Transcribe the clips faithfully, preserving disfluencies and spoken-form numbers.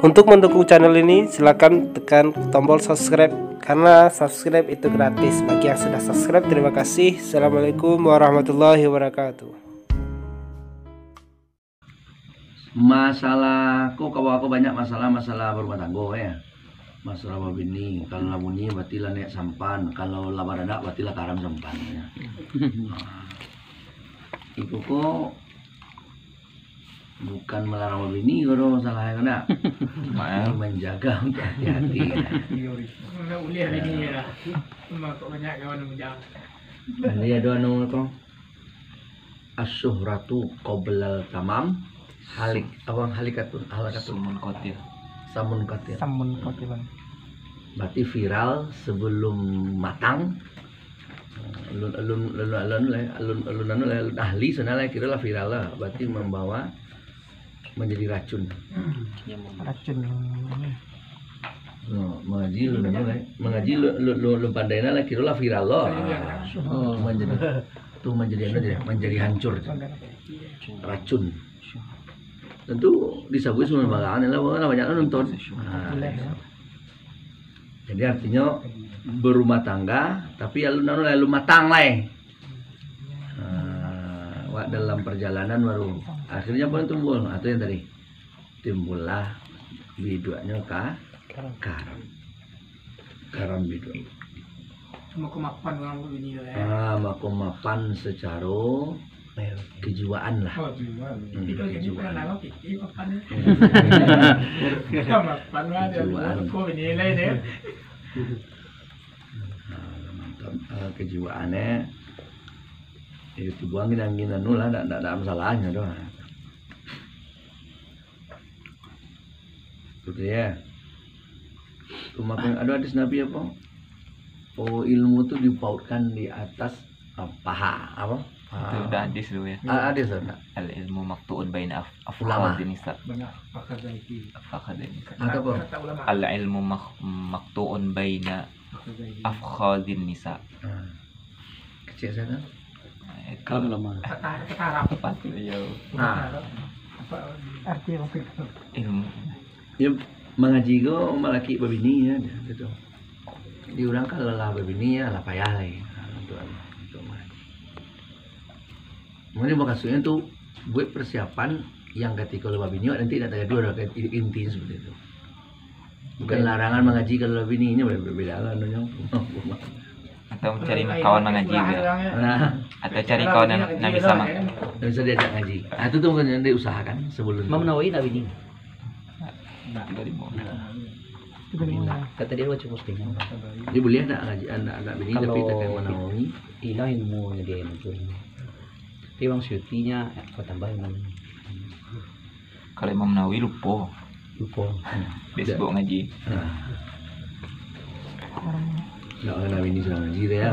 Untuk mendukung channel ini, silakan tekan tombol subscribe, karena subscribe itu gratis. Bagi yang sudah subscribe, terima kasih. Assalamualaikum warahmatullahi wabarakatuh. Masalah ko, kawan ko banyak masalah, masalah barumah tanggo, ya. Masalah babini, kalau lah babini, berarti lah naik sampan, kalau lah baranak, berarti lah karam sampan, ya. Nah, iko ko bukan melarang babini ko doh masalah ko, ndak. Menjaga untuk hati-hati, ya. Ndak buliah bini lah. Cuma kok banyak kawan yang bujang. Jadi ado anu ko, asyuhratu qoblal tamam, halik, apa, halikatun, halakatun, Sumun kotil. Samun kotil. Samun kotilan. Berarti viral sebelum matang. Alun alun alun alun alun alun alun alun ahli sana lah, kira lah viral lah. Berarti membawa menjadi racun. Racun. No, mengaji lu nanu lah. Mengaji lu lu lu, lu pandai lah, kira lah viral lah. Oh, menjadi tu menjadi anu je, menjadi hancur. Racun. Tentu disabuik semua barangan lah, orang banyak lah nonton. Nah, jadi artinya berumah tangga, tapi alun anu lah, alun matang lah. Nah, wak dalam perjalanan baru akhirnya apa timbul? Atau yang tadi timbullah biduaknya ka karam. Karam biduak. Cuma kemapan orang tu bini tu, eh. Ah, mako mapan secara kejiwaan lah. Oh, cuma. Hmm, Itu jadi kejiwaan. Pernah nama kiki mapan. Mapan lah dia. Kejiwaan. Kau bini lain, eh. Ah, mantap. Ah, kejiwaannya itu buang angin anu lah, ndak ndak ada masalahnya doh. Gitu ya. Cuma kan ada hadis Nabi apa? Oh, ilmu tu dipautkan di atas ah, paha, apa? Itu udah hadis dulu ya. Ah, hadis tu, nak? Al ilmu maqtu'un baina af- Ulama. afkhadhin nisa. Banyak pakar zaiti. Afkhadhin nisa. Ada apa? Kata ulama. Al ilmu mak- maqtu'un baina Pakar zaiti. afkhadhin nisa. Ah. Kecil sana. Kalau lama. Kata kata Arab. Apa tu ya? Ah. Apa? Arti apa? Ilmu. Ya, mengaji ko malaki babini ya, gitu. Di urang kalau lah babini ya lah payah lagi. Nah, untuk untuk mengaji. Mungkin maksudnya tu buat persiapan yang ketika lah babini nanti nak tagaduh dah, intinya seperti itu. Bukan larangan mengaji kalau lah bini, ini berbeda lah anunya. Atau cari kawan mengaji juga. Nah, Atau cari kawan yang, yang bisa mak. Yang bisa diajak ngaji. Ah, itu tu mungkin yang diusahakan sebelum. Imam Nawawi tak bini. Tiga ribu. Itu dari mana? Kata dia baca postingan. Dia boleh nak ngaji anak anak bini, tapi Kalau tak kena Imam Nawawi. Hilang ilmu dia itu. Tapi Bang Suyuti nya kau tambah ilmu. Kalau Imam Nawawi lupa. Lupa. Besok ngaji. Nah. Nak kena bini sudah ngaji dia.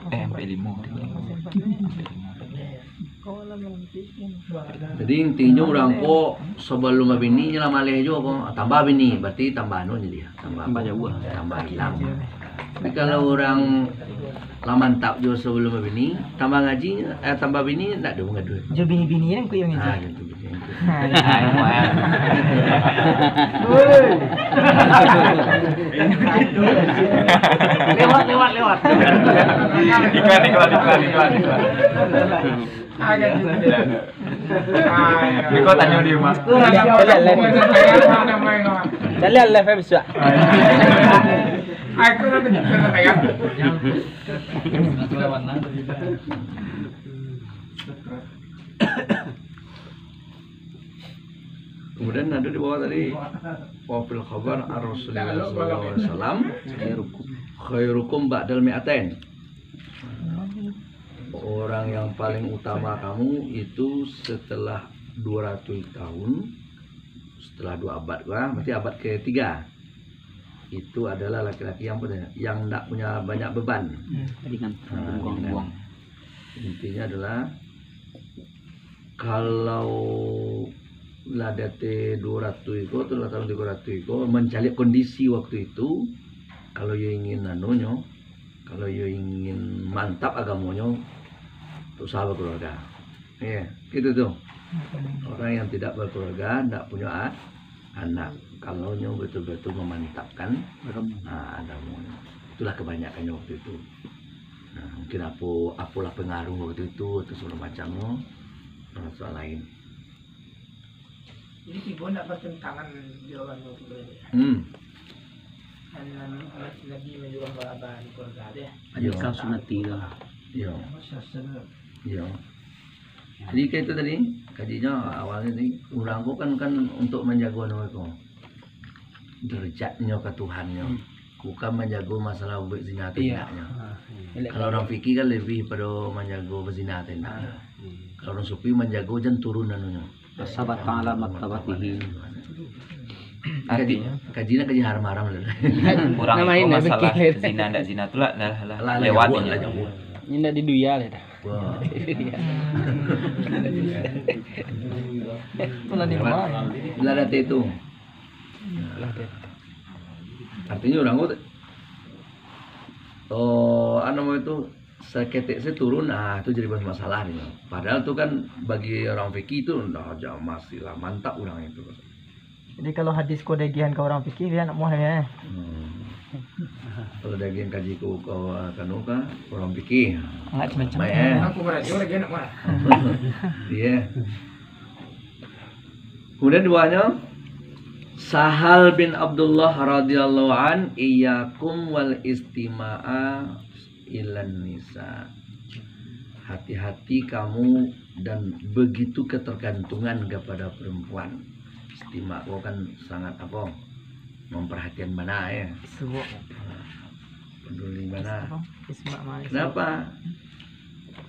Eh, sampai lima. Jadi intinya orang ko sebelum babini je lah maleh juga ko. Tambah bini, berarti tambah anu je dia. Tambah, tambah jauh lah. Tambah hilang. Tapi kalau orang lah mantap juga sebelum babini, tambah ngaji, eh, tambah bini, tak ada gaduh. Jo bini-bini kan kuih Ah, ngaji. gitu, gitu. Lewat, lewat, lewat. Iklan, iklan, iklan, iklan, iklan. Agak gitu. Di kota nyo di rumah. Caliak live episode. Aku udah begitu kayak. Kemudian ada di bawah tadi, wa fil khabar an Rasulillah sallallahu alaihi wasallam, khairukum ba'dal mi'atain. Orang yang paling utama kamu itu setelah dua ratus tahun, setelah dua abad, wah, berarti abad ketiga. Itu adalah laki-laki yang apa dia? Yang tidak punya banyak beban. Ringan. Ah, Buang, ringan. Buang. Intinya adalah kalau lah di atas dua ratus iko atau lah tahun tiga ratus iko, mencari kondisi waktu itu, kalau yo ingin anunyo, kalau yo ingin mantap agamonyo, tak usah berkeluarga. Ya, gitu tuh. Orang yang tidak berkeluarga, ndak punya a-, anak. Kalau nyo betul-betul memantapkan, ah, agama. Itulah kebanyakannya waktu itu. Nah, mungkin apo, apolah pengaruh waktu itu, atau segala macamnya, nah, soal lain. Jadi, tibo ndak bertentangan jo anu tu, berarti, ya? Hmm. Kan Nabi, Nabi manyuruah ba-, ba-, keluarga deh. Iyo. Nikah sunati tu. Iyo. Iyo. Jadi, kayak itu tadi, kajinyo awalnyo tadi, urang ko kan, kan untuk manjago anu ko, derajatnyo ka Tuhannyo. Hmm. Bukan manjago masalah buek zina atau indaknyo. Ah, iyo. Kalau urang fikih kan lebih pado manjago bezina atau indaknyo. Ah, iyo. Kalau urang sufi manjago jan turun anunyo. Sabatan ala martabatihi. Kaji, kaji nak kaji haram-haram lah. Urang itu masalah zina ndak zina tu lah, lah, lah, lah lewat lah, jauah. Ini ndak di dunia lah dah. Wah. Lah di mana? Lah dati itu. Artinya urang ko, oh, anu itu, saketek se turun, ah, tu jadi bermasalah nih. Padahal tu kan bagi orang fikih tu, nah, ja-, masih lah mantap urang itu. Jadi, kalau hadis ko diagiahan ka urang fikih, dia nak muah, ya. Hmm. Kalau diagiahan kaji ko ka, ka anu ka, urang fikih. Angak macam-macam. Baik, eh. Aku berat, dia lagi nak muah. Iya. Kemudian duanyo, Sahal bin Abdullah radhiyallahu an, "Iyyakum wal istima'a ilan nisa." Hati-hati kamu dan begitu ketergantungan kepada perempuan. Istimak ko kan sangat apa? Memperhatian bana, ya. Suwok. Peduli bana. Apa? Istimak manis. Kenapa?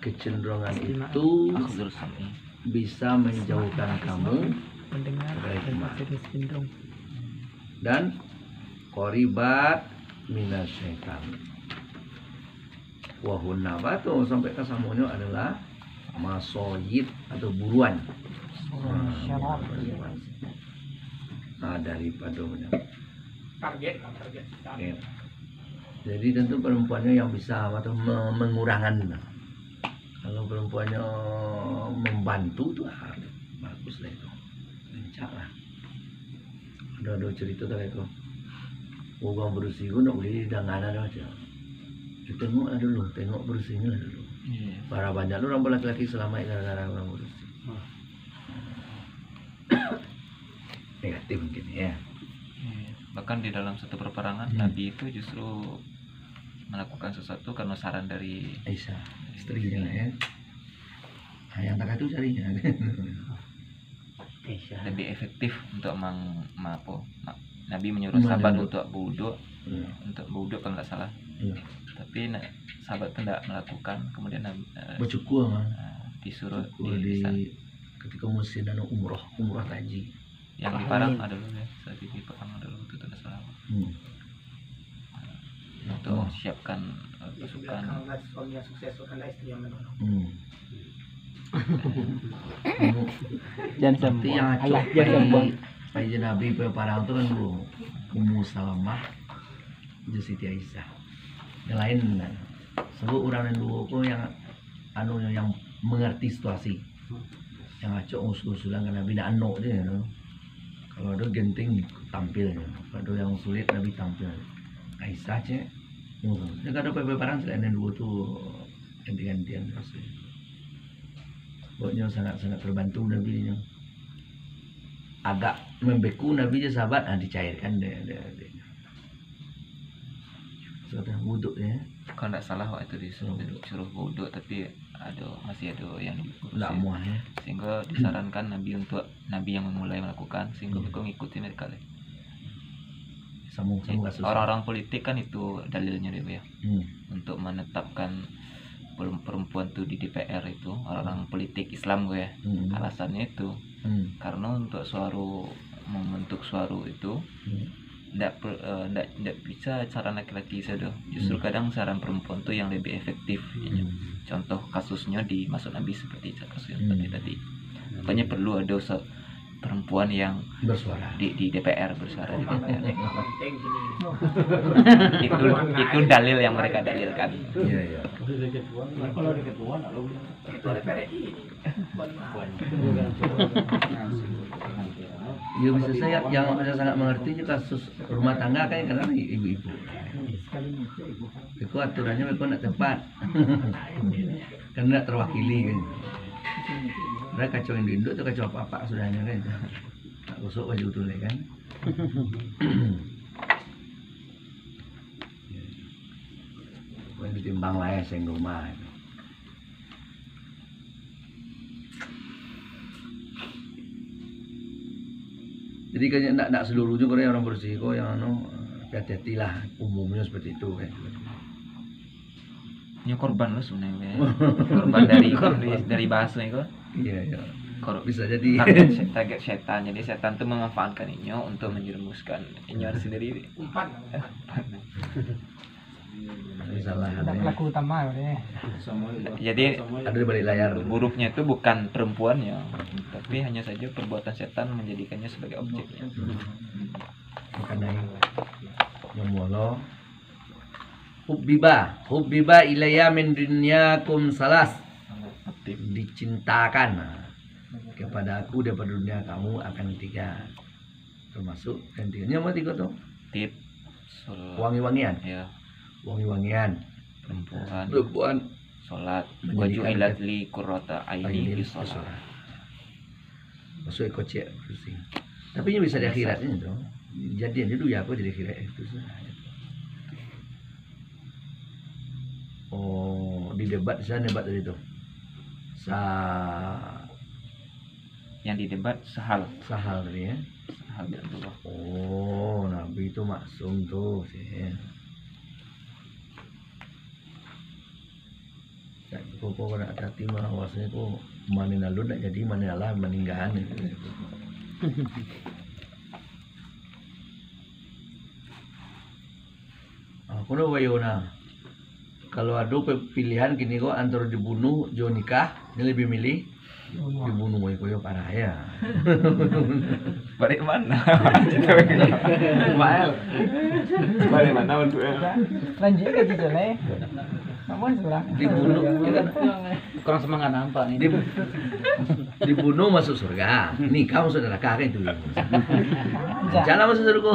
Kecenderungan itu bisa menjauhkan kamu dari iman. Dan qaribat minasyaitan. Wahunna, apa tu, sampai kasamonyo adalah masoyid atau buruan. Buruan. Nah, daripada target, target. Ya. Jadi, tentu perempuannyo yang bisa atau me-, mengurangan. Kalau perempuannyo membantu tu, ah, bagus lah itu. Rancak lah. Ado, ado cerita tadi tu. Urang barusi ko ndak buliah didanganan macam. Tengok lah dulu, tengok barusinyo lah dulu. Iya. Bara banyak lo urang laki-laki salamaik gara-gara urang barusi. Wah. Negatif mungkin, ya. Iya. Bahkan di dalam satu peperangan, hmm, Nabi itu justru melakukan sesuatu karena saran dari Aisyah, dari istrinya, istri. Ya. Nah, yang tak itu carinya. Lebih efektif untuk mang-, ma-, apo, ma-, Nabi menyuruh sahabat untuk berwuduk, iya, untuk berwuduk kalau nggak salah. Iya. Tapi na-, sahabat tu nggak melakukan, kemudian Nabi, eh, bersyukur, eh, disuruh bersyukur di, di, ketika musim anu umrah, umrah haji. Yang di Parang ada dulu ya, saat di Parang ada dulu, itu nggak salah. Hmm. Untuk siapkan, eh, pasukan. Suami yang sukses, bukanlah istri yang menolong. Hmm. Jan sambuang. Alah, jan sambuang. Pai jo Nabi pai parang tu kan dulu Ummu Salamah jo Siti Aisyah. Yang lain kan. Sebab urang nan duo ko yang anu, yang mengerti situasi. Yang acok usul-usulan ka Nabi nak anok je, you know. Kalau ado genteng, tampil je. Kalau ado yang sulit, Nabi tampil. Aisyah cek, oh, dia kada pai-pai parang, selain yang duo tu ganti-gantian biaso. Pokoknya sangat-sangat terbantu Nabi nyo. Agak membeku Nabi je sahabat, ah, dicairkan deh, deh, deh. Sudah wuduk ya. Kalau ndak salah waktu itu disuruh, suruh wuduk, tapi ado, masih ado yang diurusin. Ndak muah ya. Sehingga disarankan Nabi untuk, Nabi yang memulai melakukan, sehingga mereka ngikutin dari kali. Sama, sama kasus. Orang-orang politik kan itu dalilnya dia, ya. Hmm. Untuk menetapkan per-, perempuan tu di D P R itu, orang-orang politik Islam ko ya. Hmm. Alasannya itu, hmm, karena untuk suaru, membentuk suaru itu, hmm, ndak per-, eh, ndak, ndak bisa saran laki-laki sajo. Justru, hmm, kadang saran perempuan tu yang lebih efektif. Hmm. Contoh kasusnya di masa Nabi seperti kasus yang, hmm, tadi, tadi. Hmm. Makanya perlu ada se-, perempuan yang bersuara di, di D P R, bersuara di D P R. Itu, itu dalil yang mereka dalilkan. Iya, iya. Kalau di ketua, lalu ketua D P R RI. Ya, bisa saja yang saya sangat mengerti itu kasus rumah tangga kan, karena ibu-ibu. Itu aturannya mereka nak tepat. Kan nak terwakili kan. Dah kacau induk-induk tu kacau apa-apa sudahnya kan. Nak gosok baju tu leh kan. Kan ditimbang lah ya, sing rumah. Jadi kan ndak, ndak seluruhnyo kok orang bersih ko yang anu, hati-hatilah, umumnya seperti itu kan. Nyo korban lo sebenarnya. Korban dari, dari, dari bahasa itu. Iya, iya. Kor-, bisa jadi. Target se-, target setan. Jadi setan tu memanfaatkan inyo untuk menjerumuskan inyo sendiri. Umpan. Umpan. Salah. Ada pelaku utama ya. Jadi ada di balik layar. Buruknya itu bukan perempuannya, tapi hanya saja perbuatan setan menjadikannya sebagai objeknya. Makanya yang molo hubbiba, hubbiba ilayya min dunyakum salas. Dicintakan kepada aku daripada dunia kamu akan tiga. Termasuk yang tiga. Ini apa tiga tu? Tip, sol-, wangi-wangian. Ya. Wangi-wangian. Perempuan. Perempuan. Salat. Menjadikan wajuilat li qurrata aini fi shalah. Masuk kocek pusing. Tapi ini bisa di akhirat ini tu. Jadian dulu ya apa jadi akhirat itu. Oh, di debat sana debat tadi tu. Sa- Yang didebat sahal. Sahal tadi ya. Sahal dan Allah. Oh, Nabi itu maksum tu sih. Tak kok nak hati mah awasnya kok mana lalu nak jadi mana Allah meninggalan. Ah, kono bayo nah. Kalau ado pe-, pilihan kini ko antaro dibunuh jo nikah, ni lebih milih dibunuh. Iko yo parah ya. Balik mana? Mael. Balik mana untuk ya? Lanjut ka situ lah. Namun surang. Dibunuh, ya kan? Kurang semangat nampak ni. Di-, dibunuh masuk surga, nikah masuk neraka kan itu. Jangan masuk surga.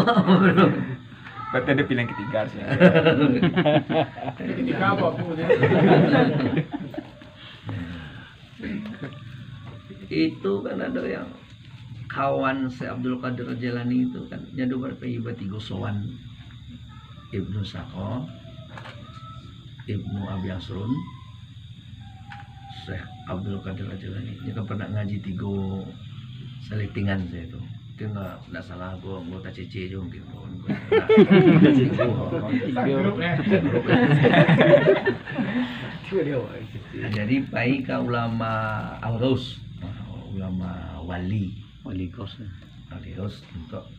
Berarti ada pilihan ketiga harusnya. Ketiga apa pun ya. Itu kan ada yang kawan Syekh Abdul Qadir Jailani itu kan, nyado berapa iba tigo sowan Ibnu Sako, Ibnu Abi Asrun, Syekh Abdul Qadir Jailani. Dia kan pernah ngaji tigo saletingan saya tu. Mungkin nggak, nggak salah, gua, gua tak cece juga mungkin. Gua, gua, Tigo. Jadi, pai ka ulama Al-Ghaus, ulama wali. Wali Ghaus. Wali Ghaus untuk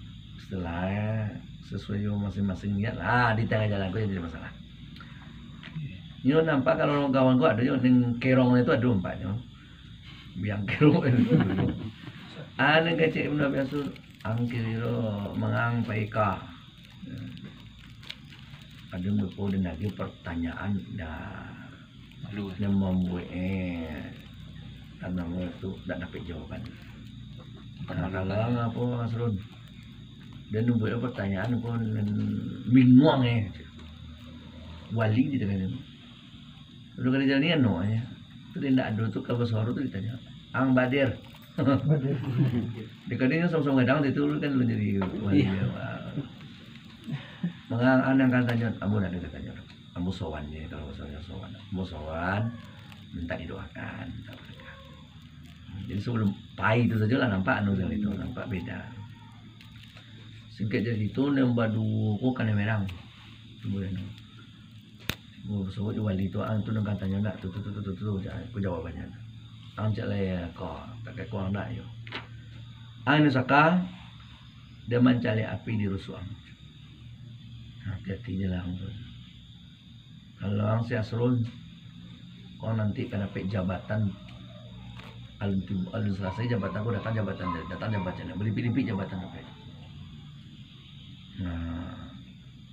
setelah sesuai jo masing-masing niat lah, di tangah jalan ko jadi masalah. Nyo nampak kalau kawan ko ado nyo ning kerong itu ado nampak nyo. Biang kerong itu. Ah, ning kecek benda biaso, ang kiro mangang paika. Ado bepo dan lagi pertanyaan dah. Malu, eh? Yang membuat, eh, apa namanya tu, tak dapat jawaban. Bukan malu, kalau eh. Apa, Asrun? Dan membuat pertanyaan pun bingung, eh. Wali di tengah tu. Udah kada jalan ni, anu, eh. Tu dia ndak ado tu, kalau suara tu ditanya. Ang Badir. Badir. Dia kadang sama-sama kadang, dia tu kan jadi wali, iya. Ya, wah. Mangang, anang kan tanya, ambo nak dengar tanya. Ambo sowan je, kalau bahasa sowan. Ambo sowan, minta didoakan, minta berkah. Jadi sebelum pai tu sajolah nampak anu dari tu, nampak beda. Singkat jadi tu, nan baduo ko kanai merang. Ambo anu. Ambo basobok jo wali tu, ah, tu nan katanyo nak, tu, tu, tu, ja-, ko jawabannyo. Ang cak lai ko, tak kakuang nak yo. Ang ni saka, dia mancaliak api di rusuang. Hati-hati je lah ang tu. Kalau ang si Asrul, kau nanti ka dapek jabatan Alun tibo, alun salasai jabatan ko, datang jabatan, datang jabatan, balimpik-limpik jabatan dapek. Nah,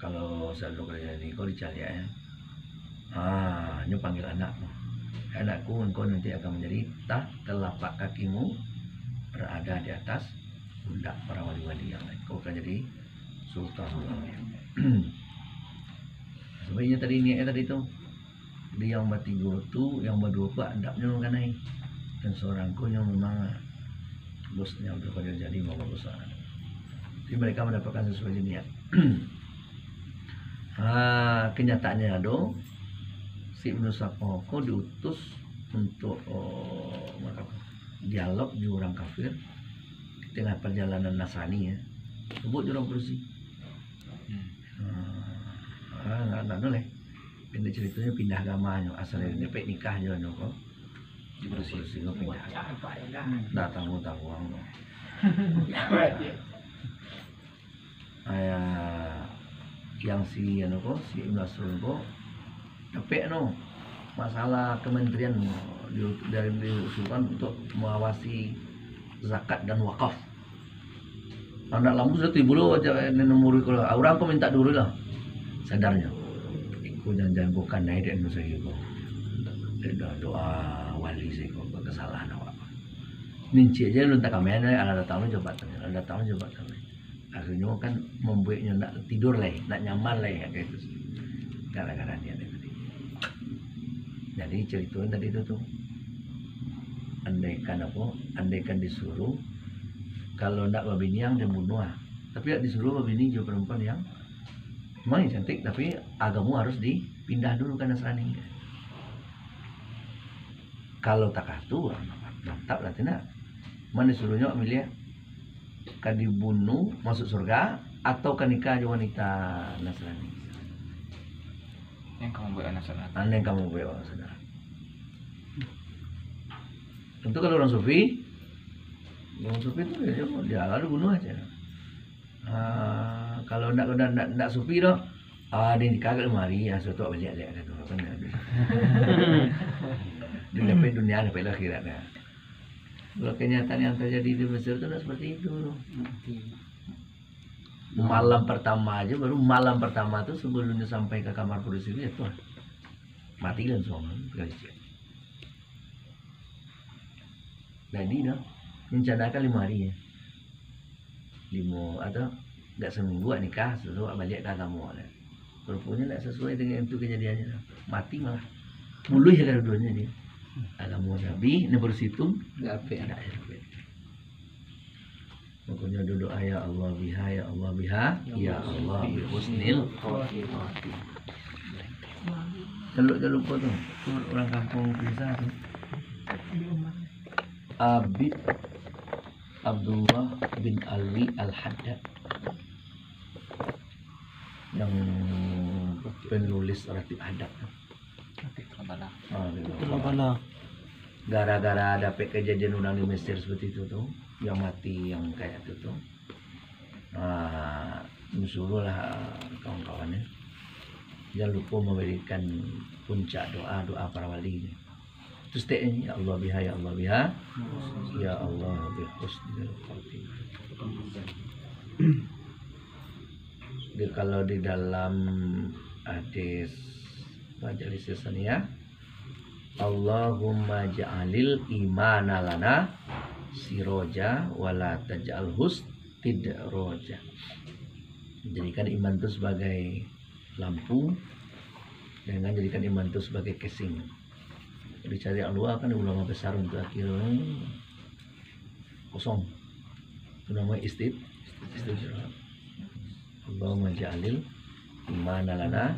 kalau sadonyo karajo ko dicaliak, ya. Ah, nyo panggil anak tu. "Anakku, engkau nanti akan menjadi ta-, telapak kakimu berada di atas pundak para wali-wali yang lain. Kau akan jadi sultan." Sabab inyo tadi niatnyo tadi tu, di yang batigo tu, yang baduo tu adabnyo kanai. Yang surang ko nyo memang bosnyo tu, kalau jadi memang bos. Jadi mereka mendapatkan sesuai niat. Ah, kenyataannyo ado, si Ibnu Safo ko diutus untuk, oh, dialog jo urang kafir di tengah perjalanan Nasrani, ya. Sabuik jo urang Padusi. Hmm. Ah, ah, ndak, ndak ado lai. Pendek caritonyo, pindah agama nyo, asal dapek nikah jo nyo ko. Di Padusi. Padusi ko pindah. Ndak tangguang-tangguang no. Ah, yang si anu ko, si Ibnu Mas'ud ko, dapek no masalah kementerian di, dari diusulkan untuk mengawasi zakat dan wakaf. Anak lambu sudah tibo lo, aja neno murid ko lah. Urang ko minta dulu lah. Sadarnyo. Iko jangan-jangan bukan naik dek anu sajo ko. Dek doa, doa wali sajo ko, kesalahan awak. Nincik je lu entah kami, alah datang lu jabatan, alah datang lu jabatan. Akhirnyo kan mambueknyo ndak tidur lai, ndak nyaman lai, kayak itu. Gara-gara niat tadi. Jadi, carito tadi tu, tu. Andaikan apo? Andaikan disuruh, kalau ndak babini, ang den bunuah. Tapi ndak disuruh babini jo perempuan yang memang cantik, tapi agamo harus dipindah dulu ka Nasrani. Kalau takah tu, mantap lah tu nak. Mano disuruhnyo milih, ka dibunuh, masuk surga, atau ka nikah jo wanita Nasrani? Yang ka mambuek anak saudara. Anu yang ka mambuek anak saudara. Tentu kalau urang sufi, urang sufi tu dia, dia lalu bunuh aja. Ah, kalau ndak, ndak, ndak, ndak sufi doh, ah, dia nikah kat lamari, ah, suatu baliak-baliak dah tu, kan. Dia dapek dunia, dapek akhirat dah. Kalau kenyataan yang terjadi di Mesir tu ndak seperti itu tu. Malam pertama aja, baru malam pertama tu sebelum dia sampai ke kamar polisi dia jatuh. Mati langsung, kan, sekali cek. Jadi dah, rencanakan limo hari ya. Limo, atau enggak seminggu awak nikah, sudah awak baliak ka agamo lah. Ruponyo ndak sesuai dengan itu kejadiannya. Mati malah. Muluih lah duonyo dia. Agamo Nabi, ni baru situ. Ndak apik. Ndak apik. Makonyo doa, "Ya Allah biha, ya Allah biha, ya Allah bi husnil khotimah." Jaluk-jaluk ko tu, urang kampung Pisa tu. Abid Abdullah bin Alwi Al-Haddad, yang penulis Ratib Haddad. Ah, gitu. Gara-gara dapek kejadian urang di Mesir seperti itu tu, yang mati, yang kayak itu tu, ah, disuruhlah kawan-kawannya, jangan lupa memberikan puncak doa, doa para wali ni. Terus tak ni, "Ya Allah biha, ya Allah biha, ya Allah bi husnil khotimah." Di, kalau di dalam hadis majelis Islamiyah, "Allahumma ja'alil imana lana siroja, wala taj'al husnid roja." Jadikan iman tu sebagai lampu, jangan jadikan iman tu sebagai casing. Dicari Allah kan ulama besar untuk akhirnya kosong. Itu namanya istid-, istidrak. Allahumma ja'alil imana lana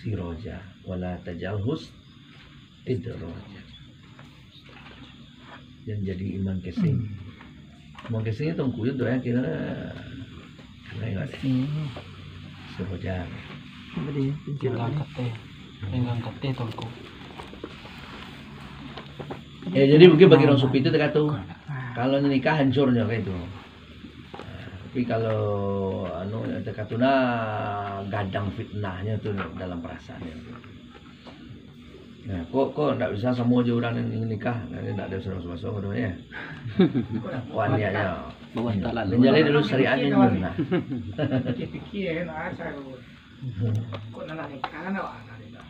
siroja, wala taj'al husnid roja. Yang jadi iman casing. Iman casing itu tongkuyun tu ya, kira. Casing. Siroja. Apa dia? Penggang kateh. Penggang kateh tongku. Eh, jadi mungkin bagi orang sufi itu terkatu. Kalau nikah hancurnya kayak itu. Tapi kalau anu terkatu nah, gadang fitnahnya tu dalam perasaannya. Nah, kok, kok ndak bisa samo jo urang nan ingin nikah? Nah, ini ndak ado basuo-basuo ko doh, yo. Kok niatnyo. Bawa tak lalu. Manjalin dulu syariatnyo dulu, nah. Pikir-pikir, nah, caro. Kok nak nikah, kan, awak nak nikah?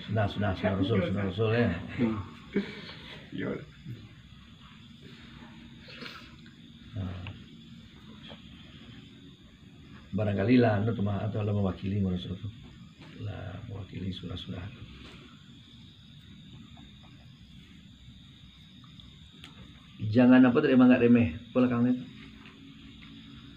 Sudah, sudah, sudah Rasul, sudah Rasul, yo. Yo. Nah. Barangkali lah, anu tu mah, atau lah mawakili manusia tu. Lah mawakili surah-surah tu. Jangan apa tadi, manganggap remeh. Apa lah kang tu?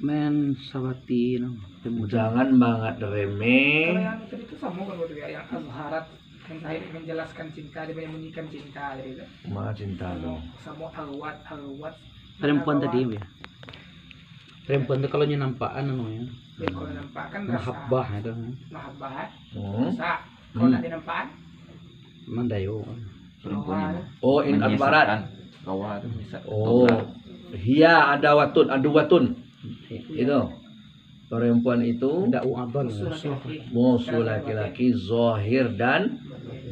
Men sabati, no. Pemuda. Jangan manganggap remeh. Kalau yang tadi tu samo kan, Bang, yang azharat, yang tadi menjelaskan cinta, dia menyembunyikan cinta tadi tu. Ma cinta tu. Samo, samo arwat, arwat. Perempuan tadi, ya. Perempuan tu kalau nyo nampakan, anu, yo. Ya, kalau nampak kan rasa mahabbah itu. Mahabbah, eh? Hmm. Rasa. Kalau Hmm. ndak dinampakan? Mandayo. Perempuan Rohani. Oh, in Menyisakan. Adbarat. Rohani itu menyisakkan. Oh. Toprak. Hiya adawatun, aduwatun. Iya. Itu. Perempuan itu Ndak uadon. Musuh laki-laki. Musuh laki-laki, zahir dan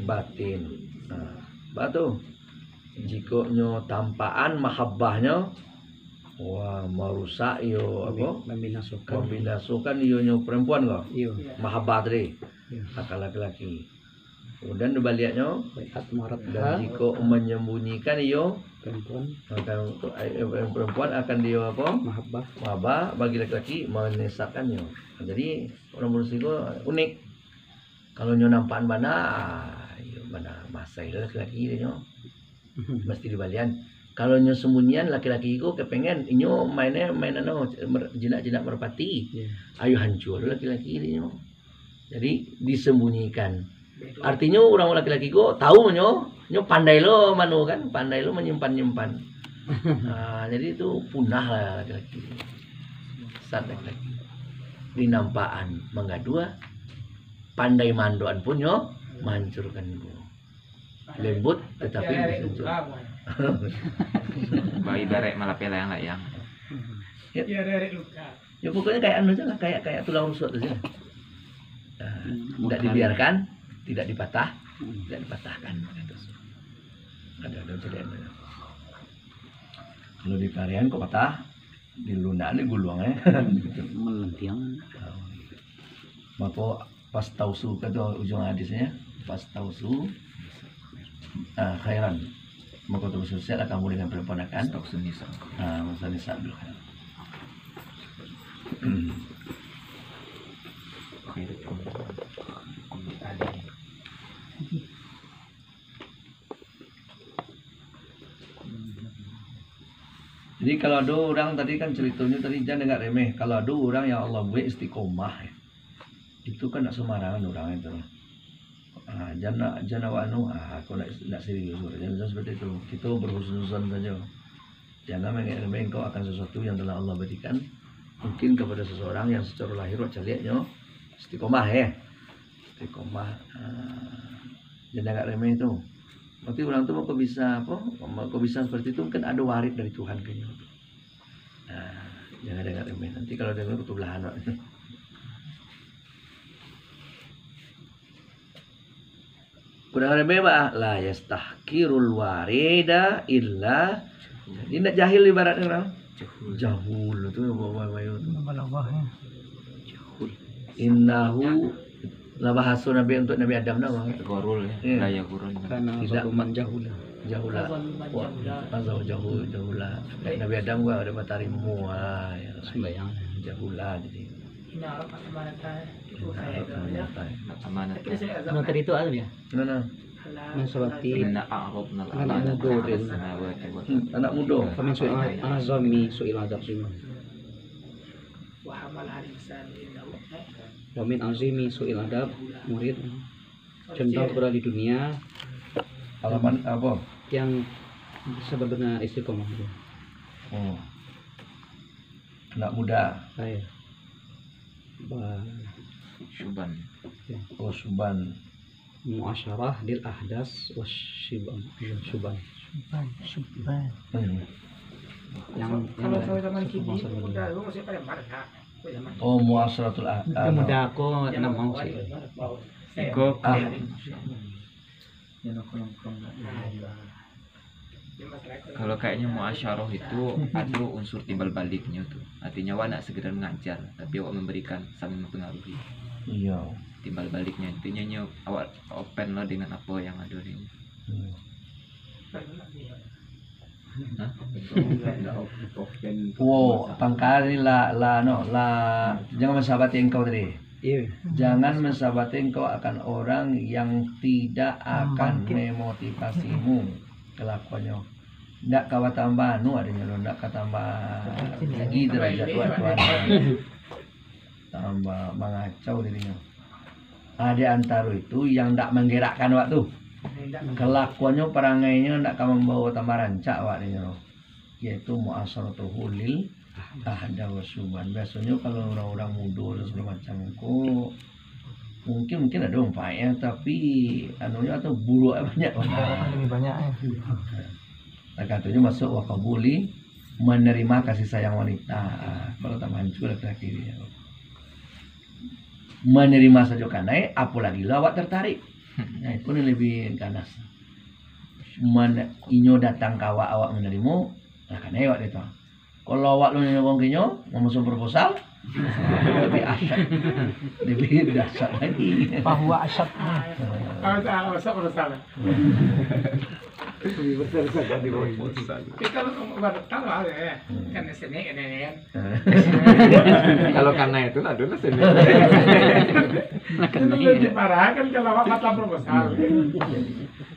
batin. Nah, batu. Jikok nyo tampakan mahabbahnyo, wah, marusak iyo, apo? Mambinasokan. Mambinasokan iyo nyo perempuan ko. Iyo. Mahabbah tadi. Iyo. Akan laki-laki. Kemudian di baliaknyo, Baiat marat dan ha. Jikok menyembunyikan iyo, Perempuan. Akan, eh, perempuan akan dio apo? Mahabbah. Mahabbah bagi laki-laki, menyesatkan nyo. Jadi, urang Burusi ko unik. Kalau nyo nampakan bana, ah, iyo bana masai lah laki-laki dek nyo. Mesti dibalian. Kalau nyo sambunyian, laki-laki ko kepengen, inyo mainnyo main anu, mer-, jinak-jinak merpati. Iya. Ayo hancua lo laki-laki dek nyo. Jadi, disembunyikan. Artinyo, urang laki-laki ko tau nyo, nyo pandai lo manu kan, pandai lo manyimpan-nyimpan. Ah, jadi tu punah lah laki-laki. Sat laki-laki. Dinampakan manggaduah, pandai mandoan pun nyo mahancurkan ko. Lembut, tetapi bisa hancur. Baibarat malapeh layang-layang. Yap. Yo, pokoknyo kayak anu se lah, kayak, kayak tulang rusuk tu se lah. Nah, Hmm, tidak bukan. Dibiarkan, tidak dipatah, Hmm. tidak dipatahkan. Gitu. Ada, ada ceritaan. Kalau di Parian kok patah, di lunak ni guluang, eh. Melentiang. Oh. Mako, fastausu, kata ujung hadisnya, fastausu, ah, khairan. Maka terus selesailah kamu dengan perempuan akan. Fastausu nisa. Ah, fastausu nisa bil khair. Jadi, kalau ado urang tadi kan caritonyo tadi, jan anggap remeh. Kalau ado urang yang Allah buek istiqomah, itu kan ndak sembarangan urang itu. Ah, jan nak, jan awak anu, ah, kok ndak, ndak serius, jan, jan seperti itu. Kito berhusnuzon sajo. Jangan main-main engkau akan sesuatu yang telah Allah berikan. Mungkin kepada seseorang yang secara lahir wak caliaknyo istiqomah, eh. Istiqomah, ah, jan anggap remeh tu. Berarti urang tu mako bisa apo? Mako bisa seperti tu, mungkin ado warik dari Tuhan ka inyo tu. Nah, jangan anggap remeh. Nanti kalau dengar, kebelahan wak. Kurang lebih, Pak, la yastahqirul warida illa, jadi ndak jahil ibaratnyo urang. Jahul. Jahul tu, bawa-bawa tu. Balawah, ya. Jahul. Innahu, lah bahaso Nabi untuk Nabi Adam nah, Bang. Gharul, ya. Ya. La yaghurranna. Karena Tidak. Zaluman jahula. Jahula. Zaluman Wah, jahula. Azal jahul, jahula. Nabi Adam gua ada matahari mua, ya. Sembayang. Jahula jadi. Inna Arab amanatan. Inna Arab amanatan. Amanatan. Nah, tadi tu anu ya? Nah, nah. Nah, seperti Inna a'radnal anak amanata muda ala tadi. Samawati wal Hmm, anak muda. Wa min su'il a-, azami su'il adab sih. Wa hamal al-insan innahu. Wa min azimi su'il adab murid. Condong kepada di dunia. Halaman apa? Yang sebelumnya istiqomah itu. Hmm. Anak muda. Saya. Ba- Syuban. Ya. Oh, Syuban. Muasyarah lil ahdas wa syib-, Syuban. Syuban, Syuban. Hmm. Yang, Kalau yang saya zaman kini, muda dulu masih pada marga. Oh, muasyaratul a-, Yang muda ko nama sih. Iko Ah, Kalau kayaknya muasyarah itu ada unsur timbal baliknya tu. Artinya awak nak sekedar mengajar, tapi awak memberikan sambil mempengaruhi. Iya. Timbal baliknya intinya nyo awak open lah dengan apa yang ada ni. Hmm. Hah? Wo, pangkal ni lah, lah, no, lah, jangan mensabati engkau tadi. Iya. Jangan mensabati engkau akan orang yang tidak akan Membangkit. Memotivasimu kelakuannya. Ndak ka batambah anu adanya lo, ndak ka tambah tinggi derajat Tuhan, Tuhan. Tambah mangacau dirinyo. Ah, di antaro itu yang ndak manggerakkan awak tu. Kelakuannyo, perangainyo ndak ka mambawa tambah rancak awak dinyo. Yaitu muasaratuhu lil ahda wa syubhan. Biasonyo kalau urang-urang mudo dan segala macam ko, mungkin, mungkin ado manfaatnyo, tapi anunyo atau buruak banyak. Lebih banyak ya. Takatunyo masuk wa qabuli, menerima kasih sayang wanita. Ah, kalau tambah hancur laki-laki dia. Menerima sajo kanai, apolagi lo awak tertarik. Nah, itu ni lebih ganas. Man, inyo datang ka awak, awak manarimo, lah kanai awak dia tu. Kalau awak lo nyokong ka inyo, mamasuak proposal, lebih asyad. Lebih dahsyat lagi. Bahwa asyad. Kalau tak masuk proposal. Lebih besar saja di bawah ini. Tapi kalau batal lah ya, kan sini kan ya kan. Kalau kanai itu lah dulu sini. Nah, Itu lebih parah kan kalau awak batal proposal.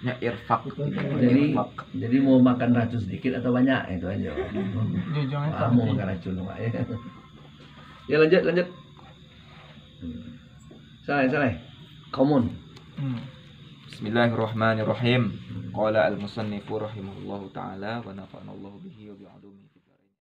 Nya irfak. Jadi, jadi mau makan racun sedikit atau banyak, itu aja. Jujur Kamu makan racun, Mak, ya. Ya, lanjut, lanjut. Salah, salah. Common. Hmm. Bismillahirrahmanirrahim. Qala al-musannifu rahimahullahu taala wa nafa'anallahu bihi wa bi ulumihi.